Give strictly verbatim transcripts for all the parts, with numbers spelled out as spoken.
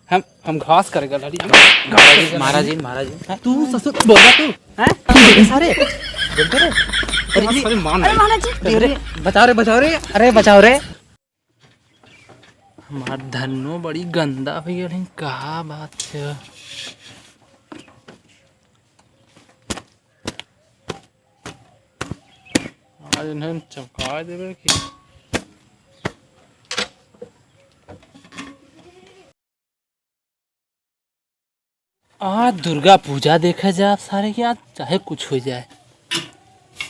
हम, हम घास करे गल रहली, हम घास करे गल रहली। महाराज जी, महाराज जी। हैं? तू ससुर बोल रहा तू? हैं? तू बोल रहा सारे? बोलते रे? अरे, अरे, सारे मान अरे, रहे। महाराज जी। अरे, बचाओ रे, बचाओ रे। अरे, बचाओ रे। हमार धन्नो बड़ी गंदा होइ गइल है, का बात है? आज इन्हें चमका देवे की। आज दुर्गा पूजा देखे जाब सारे के, आज चाहे कुछ होइ जाए।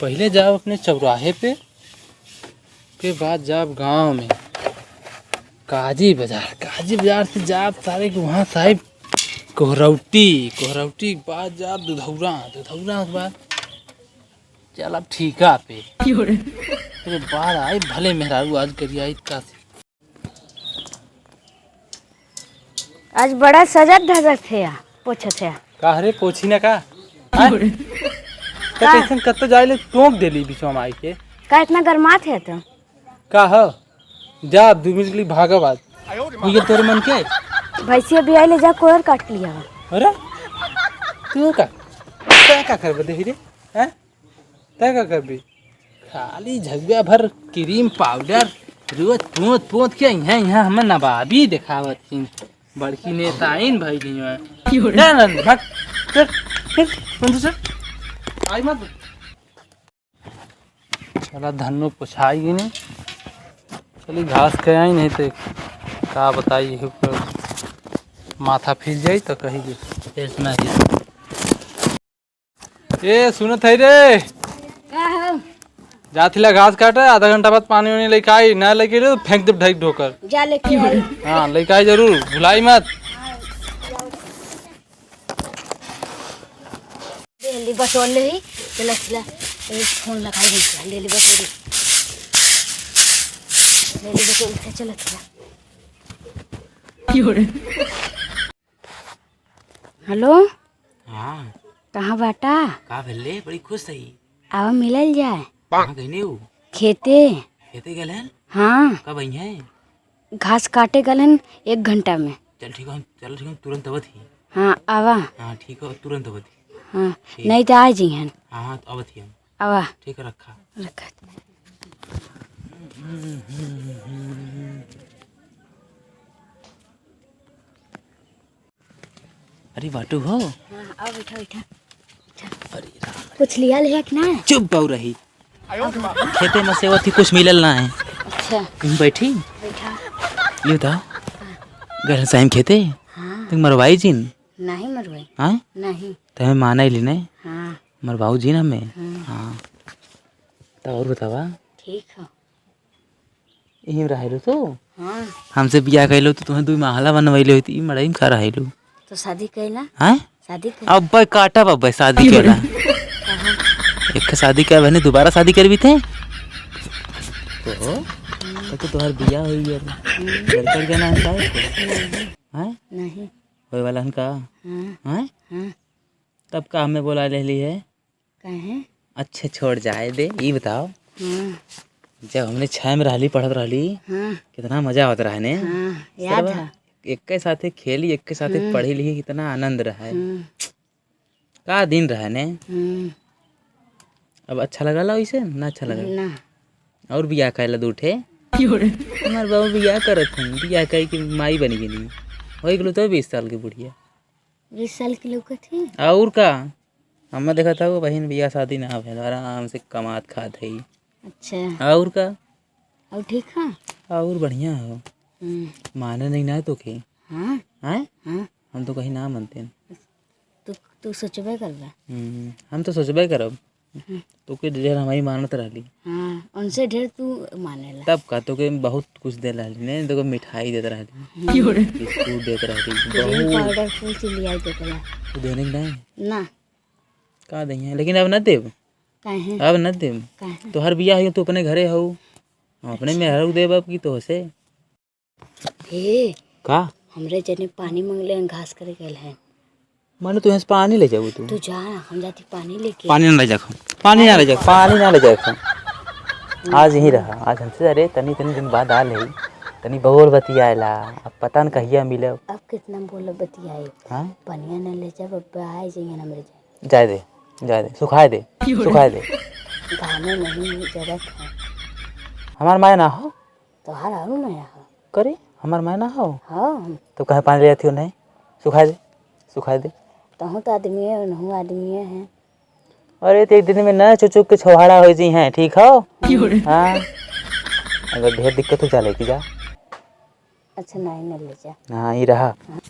पहिले जाब अपने चौराहे पे, के बाद जाब गाँव में काजी बाजार। काजी बाजार से जाब सारे के वहाँ साहिब कोहरौटी, कोहरौटी के बाद जाब दुधौरा, दुधौरा के बाद चलब ठीका पे। फिर बाद आई भले मेहरारू आज करी आई का से। आज बड़ा सजत धजत है या, पोछत है। का हरे, पोछी ना का? हाँ? तो का? कैसन कत्तो जाए ले टोक देली बीचवा में आई के। का इतना गरमात है तो? का ह? जा, दू मिनट के लिए भागब आज। हुई तोरे मन के? भैंसिया भी आई ले जा, कोयर काट लिया। अरे? तू का? तै का करबे देही रे? हैं? तै का करबी? खाली झगुआ भर क्रीम पाउडर रोज पोत पोत के इहाँ, इहाँ हमें नवाबी देखावत हिन। बड़की नेताइन भइली हैं। क्यों रे? जा नंद, भाग। चल, चल, नंदू चल। आई मत। साला धन्नो पोछाई कि नहीं। चली घास के आई नहीं तो का बताई, यही पर माथा फिर जाई तो कही कि। ए, सुनत है रे? का हो? जात हिला घास काटे, आधा घंटा बाद पानी वानी लेके आई, ना लेके ले तो फेंक देब ढाई ढोकर। जा लेके आई। हाँ, लेके आई जरूर, भुलाई मत। ले ली बटोर ले ही, चला, चला, ए, फोन लगाई दे, ले ली बटोर ले। ले ली बटोर ले, चला, चला। हेलो। हाँ। कहाँ बाटा? का भेल रे? बड़ी खुश हई। आवा मिलल जाए। कहाँ गइने उ? खेते। खेते गलन? हाँ। कब अइहें? घास काटे गलन एक घंटा में। चल ठीक है, हम, चल ठीक है, हम तुरंत आवत ही। हाँ, आवा। हाँ ठीक है, तुरंत आवत ही। हाँ, ठीक। नहीं तो आ जइहन। हाँ, हाँ, तो आवत ही हम। आवा। ठीक है, रखा। रखा। अरे बाटू हो। हाँ, आओ बैठा, बैठा। अरे राम। कुछ लिया लिया कि ना? चुप बाऊ रही। खेते में से अवत ही कुछ मिलल ना है। अच्छा। कहीं बैठी? बैठा। ये बताओ, गहन साइम खेते? हाँ। तुम मरवाई जिन? नहीं मरवाई। हाँ? नहीं। तमें माना ही ली नहीं? हाँ। मरवाऊ जिन हमें? हाँ। हाँ। तो और बतावा? ठीक हो। इही में रहेलू तू? हाँ। हमसे बियाह कइलू तो तुहें दुई महला बनवइले होती, ई मड़ई में का रहेलू? तो शादी कइला। हैं? शादी कइला। अब्बे काटब, अब्बे शादी कइला। कहाँ? एक शादी कर बहने, दोबारा शादी करबी ते? तो, तो, तो तोहर बियाह होई गया। हम्म। लड़का के नाम का है? नहीं। हैं? नहीं। होए वाला हन का? हाँ। हैं? हाँ। तब का हमें बोला लेली है? काहे? अच्छा, छोड़, जाए दे। ई बताओ, हाँ। जब हमने छह में रहली, पढ़त रहली, हाँ। कितना मजा आवत रहे ने? हाँ, याद सरवा, है। एक के साथे खेली, एक के साथे हम्म। पढ़ी लिखी, कितना आनंद रहे। हम्म। का दिन रहे ने? हम्म। अब अच्छा लगला वैसे? ना अच्छा लगला? ना। और बियाह कइला दू ठे? क्यों रे? हमार बाबू बियाह करत हन, बियाह कइ के माई बन गेली। होइ गेलू तो बीस साल के बुढ़िया। बीस साल के लौकत ही। और का? हमें देखत हऊ, बहिन, बियाह शादी ना भइल, आराम से कमात खात हई। अच्छा। और का? और ठीक है? और बढ़िया हो। हम्म। माने नहीं ना तोके। हाँ? हैं? हाँ। हम तो कहीं ना मानते हैं। तू, तू सोचबे करबा। हम्म, हम तो सोचबे करब। हम्म। तोके ढेर हमारी मानत रहली। हाँ, उनसे ढेर तू मानेला। तब का, तोके बहुत कुछ दे रहली ने, तोके मिठाई देत रहली, हम्म। बिस्कुट देत रहली, क्रीम बहुत। पाउडर कुल चीज लिया देत रहा। तू देने की नहीं? ना। का दइहें? लेकिन अब न देब। काहे? अब न देब। काहे? तोहर बियाह होई, तू अपने घरे हऊ, हम अपने अच्छा। मेहरारू देब अब की तोहसे। हे, का? हमरे जने पानी मांगले हैं, घास करे गए हैं। माने तू यहाँ से पानी ले जाबू तू? तू जा, हम जाती पानी लेके। पानी ना ले जाखो, पानी ना ले जाखो, पानी ना ले जाखो। आज यहीं रहा, आज हमसे, अरे तनी तनी दिन बाद आ ले। तनी बोल बतियाएला, अब पता न कहिया मिलब। अब कितना बोलब बतियाए। हाँ? पनिया न ले जा बब्बा, आए जइहन हमरे जाए। जाए दे, जाए दे, सुखाए दे, सुखाए दे। गाने नहीं जरूरत है। हमार माय ना हो। तोहार आरू माया हो। करे, हमार माय ना हो। हाँ। तो कहे पानी ले आती हो नहीं? सुखाए दे, सुखाए दे। तहूँ तो आदमी है, उनहूँ आदमी है। अरे, तो एक दिन में ना चुचुक के छोहाड़ा हो जी हैं, ठीक हो? क्यों रे? हाँ। अगर ढेर दिक्कत हो, जा लेके जा। अच्छा, नहीं, नहीं ले जा। हाँ, ये रहा। हाँ।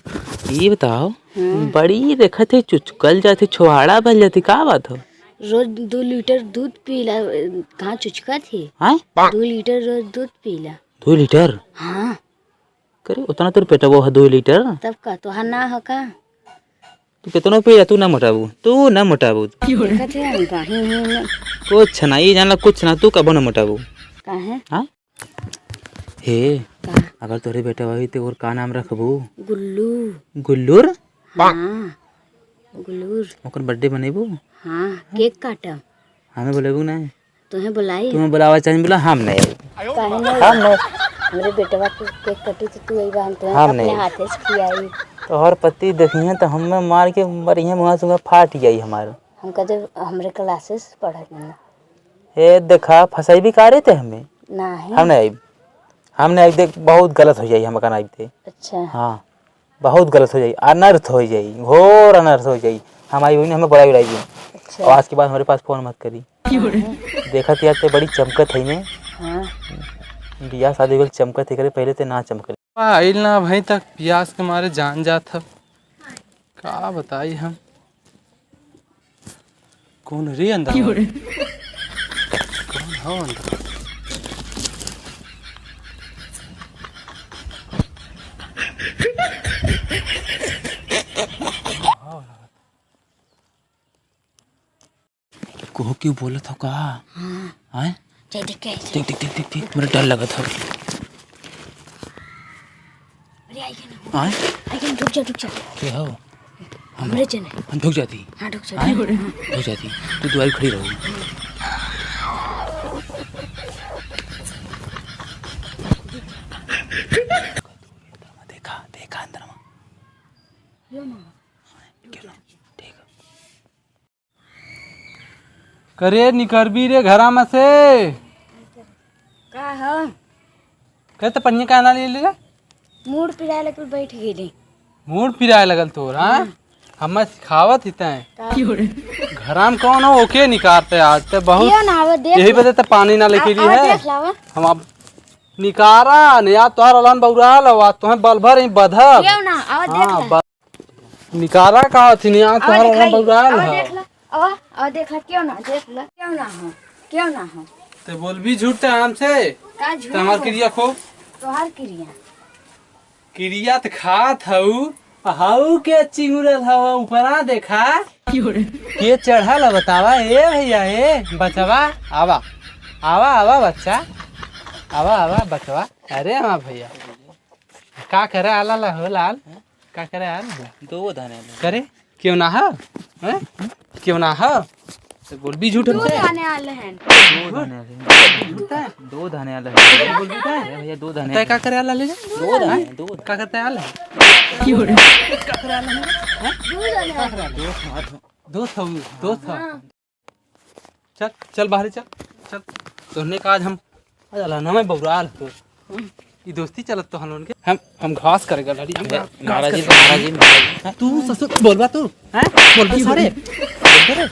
ये बताओ, हम्म। बड़ी देखत है, चुचकल जाती, छोहाड़ा बन जाती, का बात हो? रोज दो लीटर दूध पीला, कहाँ चुचकत है? हाँ? दो लीटर रोज दूध पीला। दो लीटर? हाँ। करे, उतना तोर पेटवो है, दो लीटर? तब का, तोहार ना हो का? तू कितनो पी जा, तू ना मोटाबू, तू ना मोटाबू। देखत है, हम कहीं ही ना। कुछ ना, ये जानला कुछ ना, तू कबो ना मोटाबू। काहे? हाँ? हे, का? अगर तोरे बेटा होई, तो ओकर का नाम रखबू? गुल्लू। गुल्लूर? हाँ, गुल्लूर। ओकर birthday मनेबू? हाँ, cake काटब। हमें बोलेबू ना? तुम्हें बुलाई? तुम्हें बुलावा चाही, बोला, हम नहीं आई। काहे नहीं? हम नहीं। हमरे बेटवा के cake कटी तो तू अइबा, हम तुम्हें हम अपने नहीं। हाथे से खियाई। तोहर पति देखिहैं तो हमें मार के मरिहैं, मुँह से फाट जाई हमार। हमका जब हमरे classes पढ़त ना। ए देखा, फंसैबी का रे ते हमें? नहीं। हम नहीं आइब। हम नहीं आइब, देख, बहुत गलत हो जाई हम अगर आइब ते। अच्छा। हाँ, बहुत गलत हो जाई, अनर्थ हो जाई, घोर अनर्थ हो जाई। हम आइब, हमें बुलाई उलाई जी। अच्छा। और आज के बाद हमरे पास फोन मत करी। क्यों रे? देखत यार ते बड़ी चमकत है ने। हाँ। बियाह शादी होल चमकत है करे, पहले ते ना चमकत। आइल ना भाई तक पियास के मारे जान जात ह। का बताई हम? कौन रे अंदर? क्यों रे? कौन हो अंदर? कोहू क्यों बोलत हो का? हाँ। आय? जा देख के आई। देख, देख, देख, देख, देख, मेरा डर लगत हो। अरे, आई के ना। आय? आई के ना, रुक जा, रुक जा। के हो? हमरे जने। हम ढुक जाती। हाँ, ढुक जा, आय? ढुक जा। ढुक जाती। तू दुआरी खड़ी रहो। देखा, देखा अंदर में। यो ना। ठीक है। करे निकरबी रे घरा में से। का हो? कहे तो पनिया का ना ले ले? मूड़ पिराए लगल, बैठ गईली। मूड़ पिराए लगल तोर, हाँ? हम्म। हमें सिखावत ही तैं। का? घरा में कौन हो, ओके निकारते आज ते बहुत। क्यों ना, आवा देख यही ले। बदे तो पानी ना लेके आवा, ली आवा है। देख लावा। हम अब निकारा ने यार, तोहार अलान बौराल हो, आज तोहें बल भर ही बधब। क्यों ना, आवा देख हाँ, ला। ब-, निकारा का हथिन, आज आवा तोहार अलान बौराल हो। आवा देख ला, आवा, आवा देख ला, क्यों ना, देख ला, क्यों ना हो, क्यों ना हो। ते बोलबी झूठ ते हमसे? का झूठ ते हमार हो? किरिया खो। तोहार किरिया। किरिया त खात हऊ, हऊ के चिंगुरल हवा ऊपरा देखा। के चढ़ल ह बतावा, ए भैया, ए बचवा, आवा, आवा, आवा बच्चा, आवा, आवा बचवा। अरे हमार भैया, का करे आला ला हो लाल? का करे आला ला? दो दाने आले। करे? क्यों ना ह? हैं? क्यों ना ह? तो बोलबी झूठ हमसे। दूध आने आले हैं। दो दाने आले हैं। झूठ है? दो दाने आले हैं। बोलबी का? अरे भैया, दो दाने तय आले का हैं। करे आला ले जा? दो दाने हैं, दो। का करते आले हैं? क्यों रे? का करे आले हैं? हैं? दूध आने आले हैं। दोस्त हमार, दोस्त हऊ, दोस्त हऊ। हाँ। चल, चल बाहर चल, चल। तोहने का आज हम, आज अलाना में बौराल तो। ई दोस्ती चलत तो हम लोगन के। हम, हम घास करे गल हरी, हम ए, घास महाराज जी, करे। महाराज जी, महाराज जी। हाँ, तू ससुर बोलबा तू, हैं? बोलबे सारे। बोलबे रे।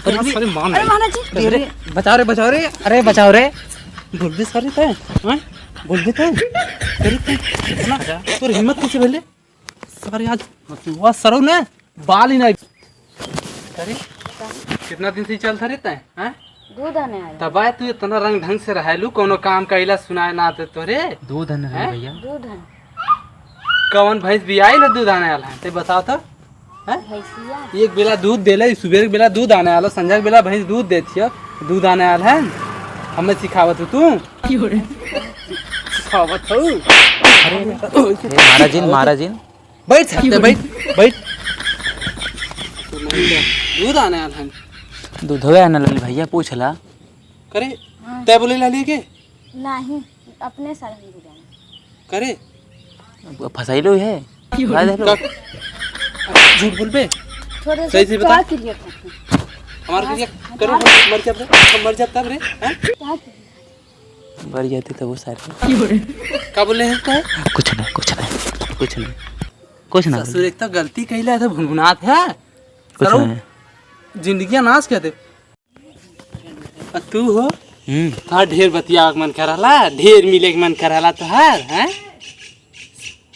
अरे, अरे, सारे मान अरे, ले। महाराज जी। अरे, अरे, बचाओ रे, बचाओ रे। अरे, बचाओ रे। बोलबे सारे तै, हैं? बोलबे तै। अरे, तै, इतना, तोर हिम्मत कैसे भले? सारे आज, वह सरऊ ने बाल ही नहीं। अरे, कितना दिन से ही चलता रहता है, हैं? दूध आने आया। तब आए तू इतना रंग ढंग से रहेलू, कोनो काम कइला सुनाए ना आते तोरे? दूध आने हैं? भैया। दूध है। कौन भैंस बियाई ला दूध आने वाला है? ते बताओ तो, हैं? भैंसिया। एक बेला दूध देले, सुबह के बेला दूध आने वाला, संझा के बेला भैंस दूध देती है, दूध आने वाला है, हमें सिखावत हो तू? क्यों रे? सिखावत हो? अरे, ए, महाराजिन, महाराजिन। बैठ सकते, बैठ, बैठ। दूध आने वाला है। दूधवे आने वाला भैया, पूछ ला। करे, हाँ। तै बोले ला लिए के? नहीं, अपने सारे हम दूध आने। करे? अब फंसाई लो है। फंसा दे लो। का? झूठ बोलबे? थोड़ा सा सही से बता। का क्रिया करते हैं? हमार क्रिया करो, मर जाते, हम मर जाते रे, हैं? का क्रिया? मर जाते तो वो सारे। का बोले हैं तो? कुछ नहीं, कुछ नहीं, कुछ नहीं, कुछ ना ससुर, बोले। एक तो गलती कइला है तो भुनभुनात है। कुछ सरऊ, नहीं। जिंदगिया नाश कर दे। आ तू हो? हम्म। तोहार ढेर बतियावे के मन करला, ढेर मिले के मन करला तोहार, हैं?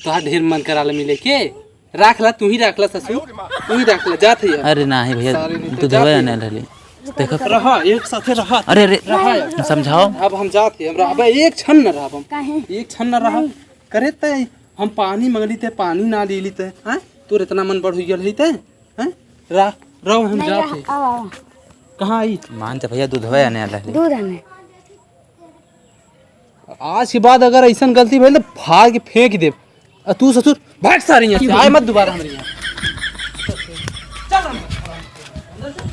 तोहार ढेर मन करला मिले के। राख ला, तू ही राख ला ससुर, तू ही राख ला, जात है। अरे नाही भैया, सारे नहीं तो दूधवा जात है। आने रहली। देखो। रहा, एक साथे रहा। अरे, अरे, रहा। समझाओ। अब हम जात है, हम रहबे एक क्षण न रहब हम। काहे? एक क्षण न रहब। नहीं। करे ते हम पानी मंगली ते पानी ना लेली ते, हैं? तोर इतना मन बढ़ हुई है ते? हैं? रा-, रहो, हम नहीं, जात रहा, है। आओ, आओ। कहाँ आई? मान जा भैया, दूधवा आने वाला है। दूध आने। आज के बाद अगर ऐसन गलती भइल तो फाड़ के फेंक देब। आ तू ससुर, भाग सारे यहाँ से, आए मत दोबारा हमरे यहाँ। चल, अंदर चल।